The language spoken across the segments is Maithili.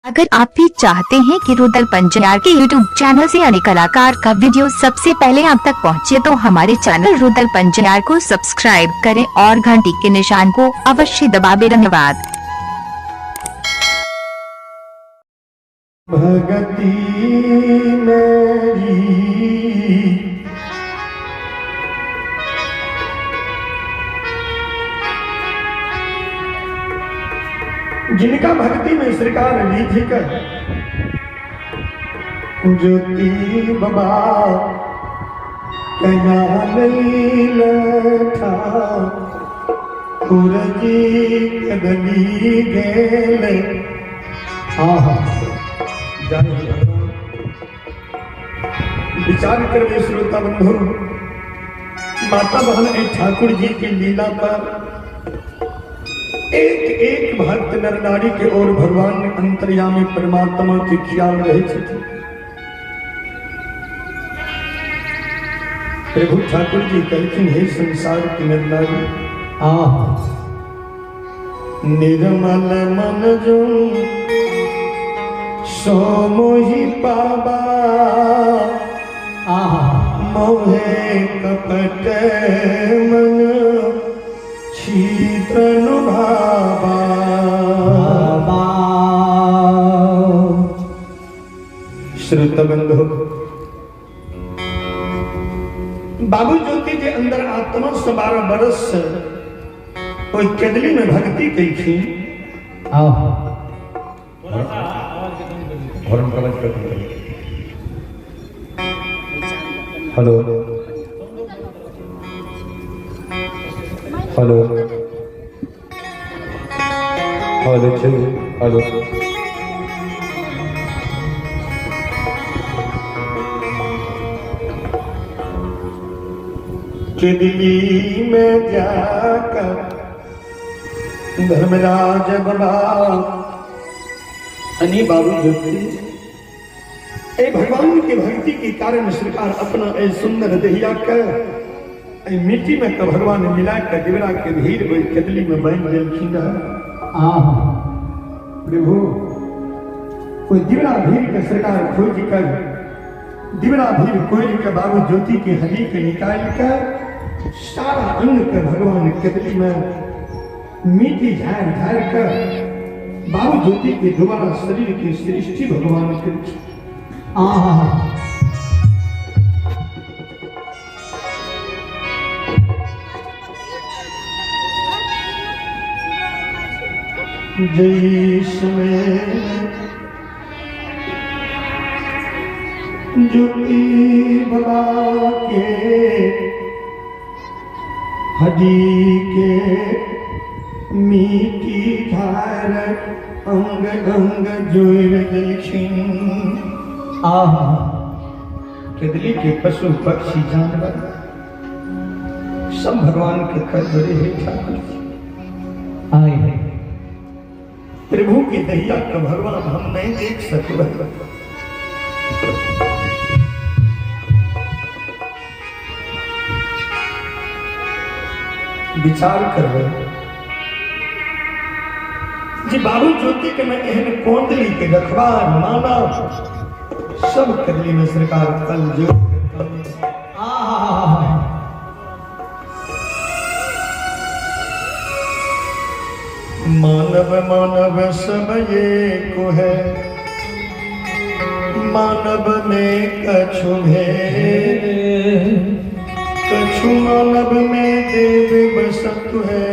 अगर आप भी चाहते हैं कि रुदल पंजियार के YouTube channel से अन्य कलाकार का वीडियो सबसे पहले आप तक पहुंचे तो हमारे चैनल रुदल पंजियार को सब्सक्राइब करें और घंटी के निशान को अवश्य दबावें। धन्यवाद। भगति मेरी जिनका भक्ति में श्रीकार लीथी कर ज्योति बाबा कया नहीं लठा जी कदली गेल। आहा जय भगवान। विचार करबे श्रोता बंधु, माता बहन ए ठाकुर जी की लीला पर एक एक भक्त नर नारी के ओर भगवान अंतर्यामी परमात्मा के ख्याल रहे छथि। प्रभु ठाकुर जी कहलखिन, हे संसार के नर नारी, आहा निर्मल मन जो सो मोहि पाबा, आहा मोहे कपट मन छीतनु भाबा। श्रोता बंधु, बाबू ज्योति के अंदर आत्मा से 12 बरस से ओहि केदली में भक्ति कैखी। आहा हॉर्न का आवाज कम करिए। Hello hello hello hello. केदली में जाकर धर्मराज बाबा अनी बाबू ज्योति ए भगवान की भक्ति के कारण सरकार अपना ए सुंदर दहिया के ए मिट्टी में के भगवान मिला के दिवरा के भीड़ ओहि केदली में बांधि देलखिन रहे। आहा प्रभु ओहि दिवरा भीड़ के सरकार खोज कर दिवरा भीड़ खोज के बाबू ज्योति के हली के निकाल के सारा अंग के भगवान केदली में मिट्टी झाड़ झाड़ कर बाबू ज्योति के दोबारा शरीर की सृष्टि भगवान के। आहा जैसमें ज्योति बाबा के हडी के मीठी धार अंग अंग जोड़ देलखिन। आहा केदली के पशु पक्षी जानवर सब भगवान के कर बड़े हे ठाकुर जी। आए है प्रभु की दहिया का भगवान हम नहीं देख सकते। विचार कर रहे जी बाबू ज्योति के मैं एहन कोंदली के रखवार माना सब कदली में सरकार कल जो। आहा मानव मानव सब एक है, मानव में कछु भेद, कछु मानव में देव बसत है,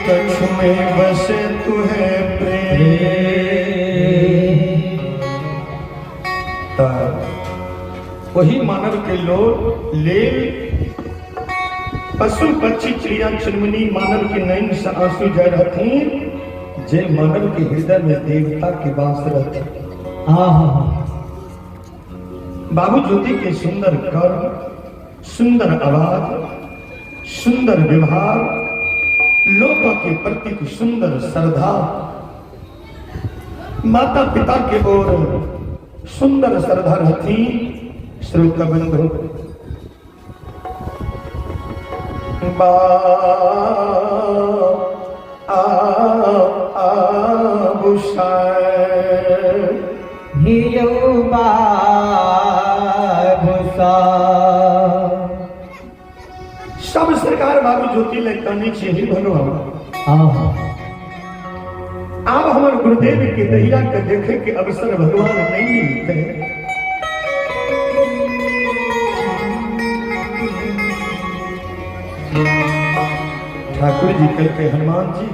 कछु में बसे तु है प्रेम। वही मानव के लोग लेल पशु पक्षी चिड़िया चुनमुनी मानव के नैन से आंसू जा रहती, जे मानव के हृदय में देवता के वास रहते। आहा बाबू ज्योति के सुंदर कर्म, सुंदर आवाज, सुंदर व्यवहार, लोगों के प्रति सुंदर श्रद्धा, माता पिता के ओर सुंदर श्रद्धा रहती। श्रोता बंधु बा आ आ बाबू साहेब। हे यौ बाबू साहब। सब सरकार बाबू ज्योति ले कहने छी, हे भगवान, आहा। आब हमर गुरुदेव के दहिया के देखे के अवसर भगवान नहीं मिलते। ठाकुर जी कहते, हनुमान जी,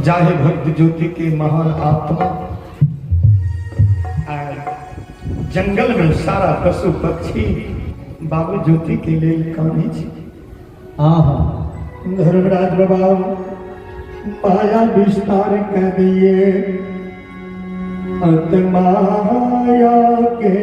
जाहे भक्त ज्योति के महान आत्मा, जंगल में सारा पशु पक्षी बाबू ज्योति के लिए कान्हे छी। आहा। धर्मराज बाबा माया विस्तार कर दिए अंत माया के।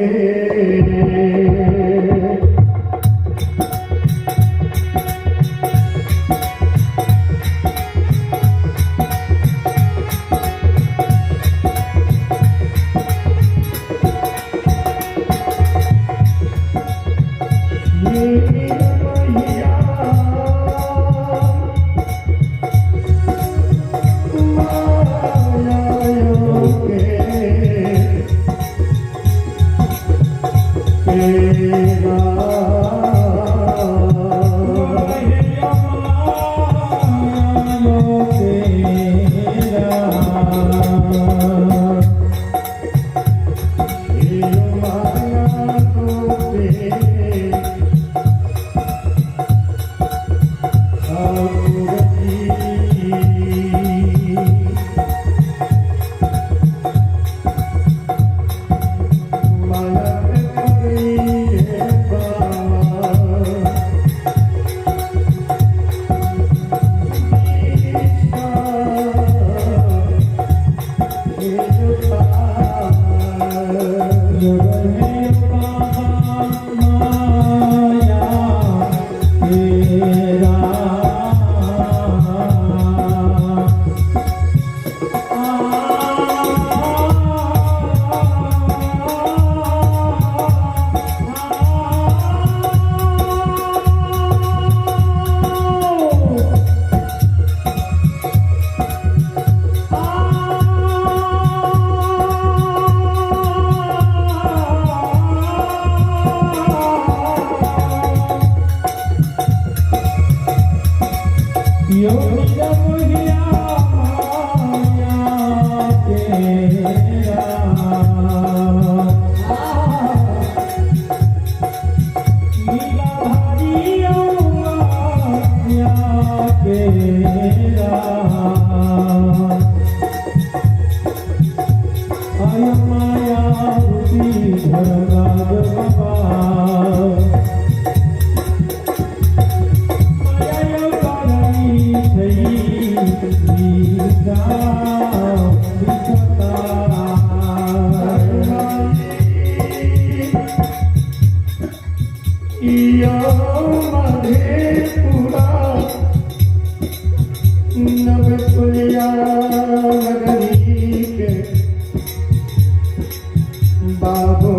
बाबू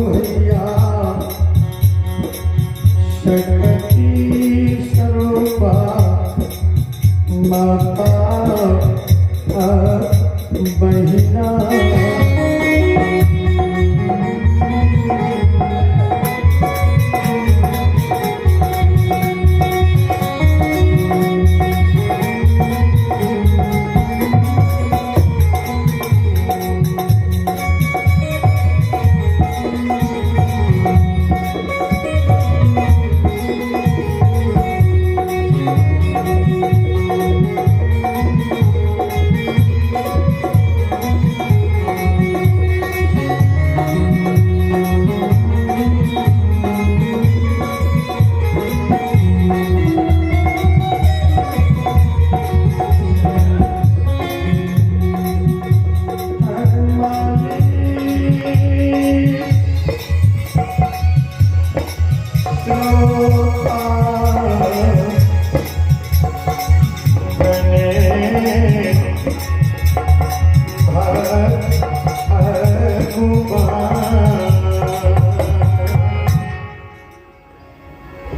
भैया शक्ति स्वरूपा माता बहिना।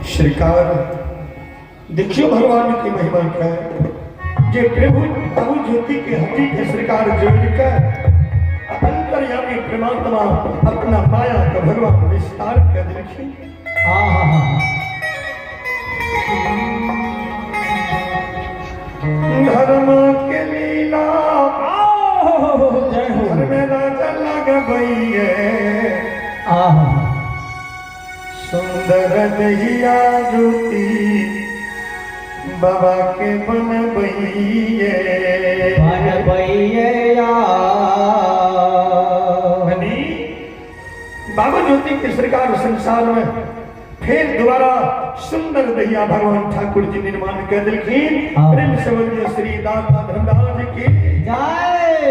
श्रीकार, देखियो भगवान की महिमा क्या है। जे प्रभु बाबू ज्योति के हड्डी के सरकार जोड़ के अंतर्यामी परमात्मा अपना माया का भगवान विस्तार कर दिलखिन। आहा धर्म के लीला जय हो घर में राजा लगबैये। आहा सुंदर दहिया ज्योति बाबा के बनबैये। बनबैये। बाबा ज्योति के सरकार संसार में फिर दोबारा सुंदर दहिया भगवान ठाकुर जी निर्माण कर दिलखिन। प्रेम से बोलिए श्री दाता धर्मराज जी की जय।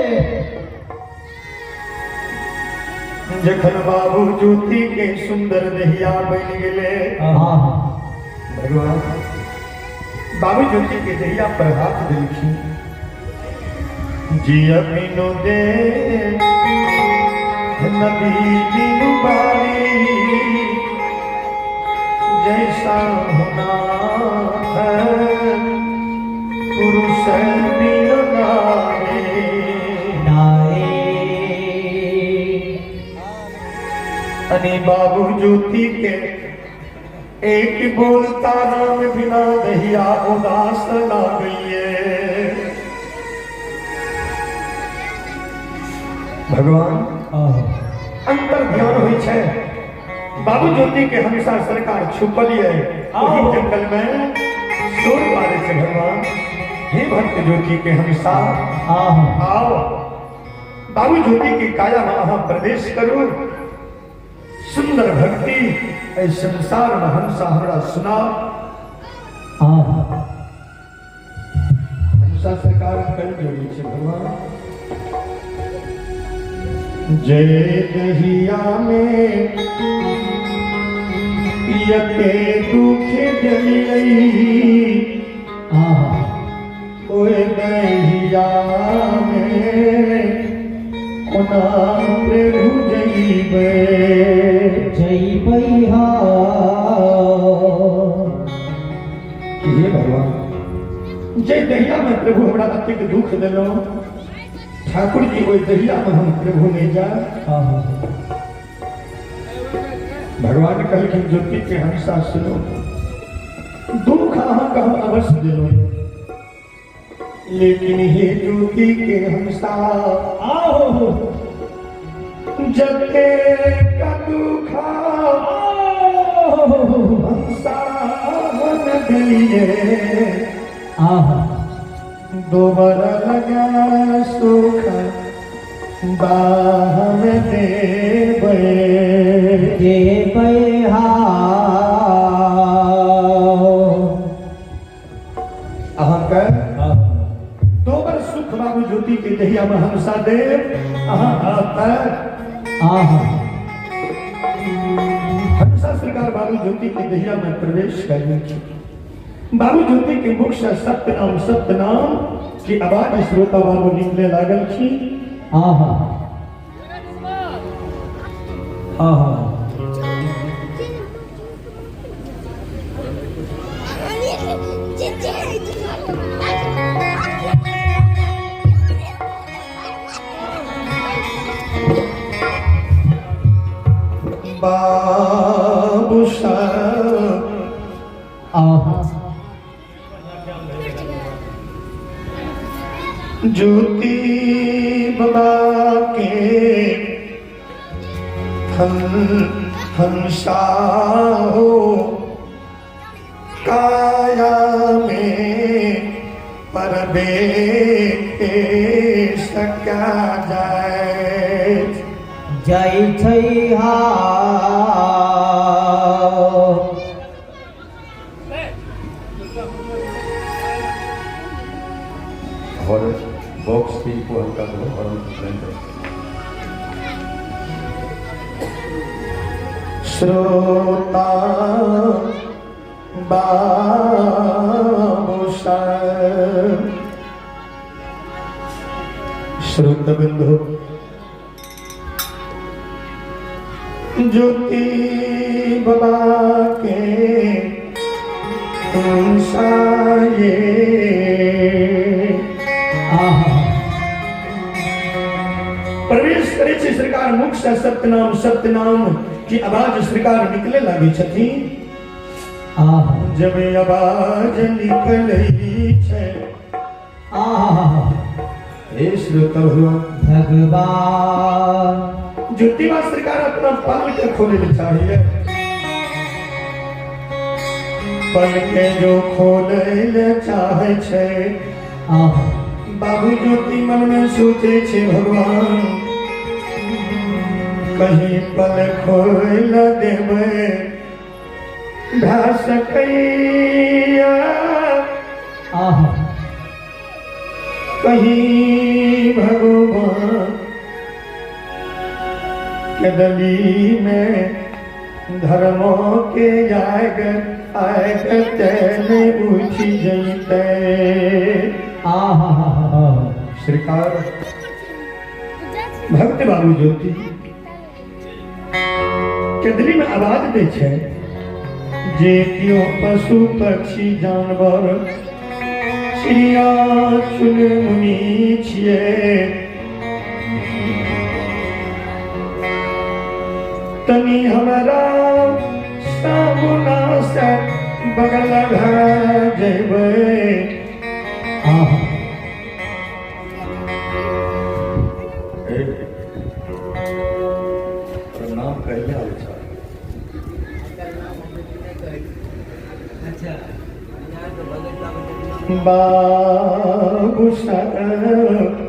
जखन बाबू ज्योति के सुंदर दहिया बन गेले भगवान बाबू ज्योति के दहिया पर हाथ दिलखिन। जिया बिनु दे नदी बिनु बारी जैसा होना है पुरुष बिनु नारी नारी। अने बाबू ज्योति के एक बोलता राम बिना दहिया उदास लागइए। भगवान अंतर ध्यान हुई छे। बाबू ज्योति के हमेशा सरकार छुपल ये वही जंगल में शोर मारे छे भगवान। हे भक्त ज्योति के हमेशा आओ बाबू ज्योति के काया में अहाँ प्रवेश करू। सुंदर भक्ति एहि संसार में हंसा हमरा सुनाओ। हंसा सरकार कल जोड़ी छे भगवान। जय दहिया में यते दुख दिलई ओए दहिया में कोना प्रभु जइबे जइबै हा। हे भगवान जय दहिया में प्रभु हमरा अत्यंत दुख दिलो। ठाकुर जी ओहि दहिया में हम प्रभु नहीं जा। भगवान कहलखिन ज्योति के हंसा सुनो, दुख अहाँके हम अवश्य दिलो, लेकिन हे ज्योति के हंसा आओ जते का दुख हंसा न दिलिए आहा दोबर लगा सुख बाह में देबै देबै हा। अहाँके दोबर सुख बाबू ज्योति के दहिया में हंसा देव अहाँ आता आहा हंसा सरकार बाबू ज्योति के दहिया में प्रवेश कर। बाबू ज्योति के मुख से सत्यनाम सत्यनाम की आवाज श्रोता बाबू निकले लागल छी। आहा आहा बाबू साहब आहा ज्योति बाबा के हंसा हो काया में परवेश सका जाए जय छै हा। हॉर्न बॉक्स की को हल्का करो हॉर्न प्लान करो। श्रोता बाबू साहब श्रोत बिंदु ज्योति बाबा के ये आहा प्रवेश करै छै सरकार मुख से सत्यनाम सत्यनाम की आवाज सरकार निकले लागे छथिन। आहा जब आवाज निकलै छै आहा हे श्रोता हुआ भगवान ज्योतिबा सरकार अपना पल के खोले ले चाहिए, पल के जो खोले ले चाहे छै। आहा बाबू ज्योति मन में सोचे छे भगवान कहीं पल खोल देवे भा सकैया, आहा कहीं भगवान के गली में धर्मों के आग आग तेने उठ जैते। आहा श्रीकार भक्त बाबू ज्योति के दिल्ली में आवाज दे छै जे केओ पशु पक्षी जानवर चिड़िया चुनमुनी छियै, तनी हमरा साबुना से बगल भए जेबै। आहा प्रणाम कहले आबै छ। बाबू साहब